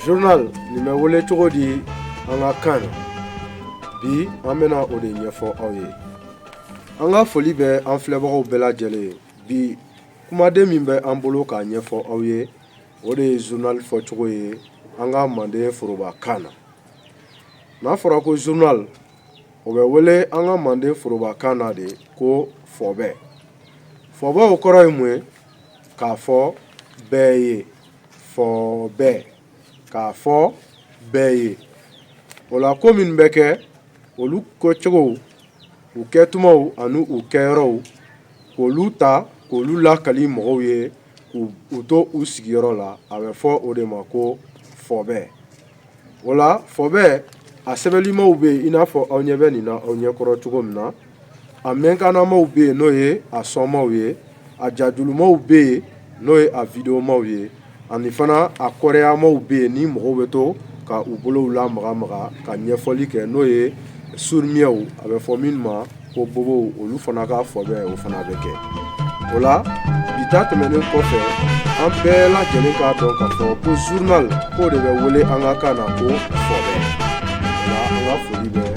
Journal nin bɛ wele cogo di an ka kan na? Bi an bɛna o de ɲɛfɔ aw ye. An ka foli bɛ an filɛbagaw bɛɛ lajɛlen ye. Bi kumaden min bɛ an bolo k'a ɲɛfɔ aw ye, o de ye journal fɔcogo ye an ka manden foroba kan na. N'a fɔra ko journal, o bɛ wele an ka manden foroba kan na de ko fɔbɛ. Fɔbɛ o kɔrɔ ye mun ye? K'a fɔ bɛɛ ye. Fɔbɛ, k'a fɔ bɛɛ ye. O la ko minnu bɛ kɛ, olu kɛcogow, u kɛtumaw ani u kɛyɔrɔw, k'olu ta k'olu lakali mɔgɔw ye k'u to u sigiyɔrɔ la, a bɛ fɔ o de ma ko fɔbɛ. O la fɔbɛ a sɛbɛnlimaw bɛ yen i n'a fɔ aw ɲɛ bɛ nin na aw ɲɛkɔrɔ cogo min na. A mɛnkanamaw bɛ yen, n'o ye a sɔnmaw ye. A jajulumaw bɛ yen, n'o ye a videomaw ye. Ani fana a kɔrɔyamaw bɛ yen ni mɔgɔw bɛ to ka u bolow lamagamaga ka ɲɛfɔli kɛ, n'o ye sourds-muets, a bɛ fɔ min ma ko bobow, olu fana ka fɔbɛ o fana bɛ kɛ. O la bi ta tɛmɛnen kɔfɛ, an bɛɛ lajɛlen k'a dɔn k'a fɔ ko journal k'o de bɛ wele an ka kan na ko fɔbɛ. O la an ka foli bɛ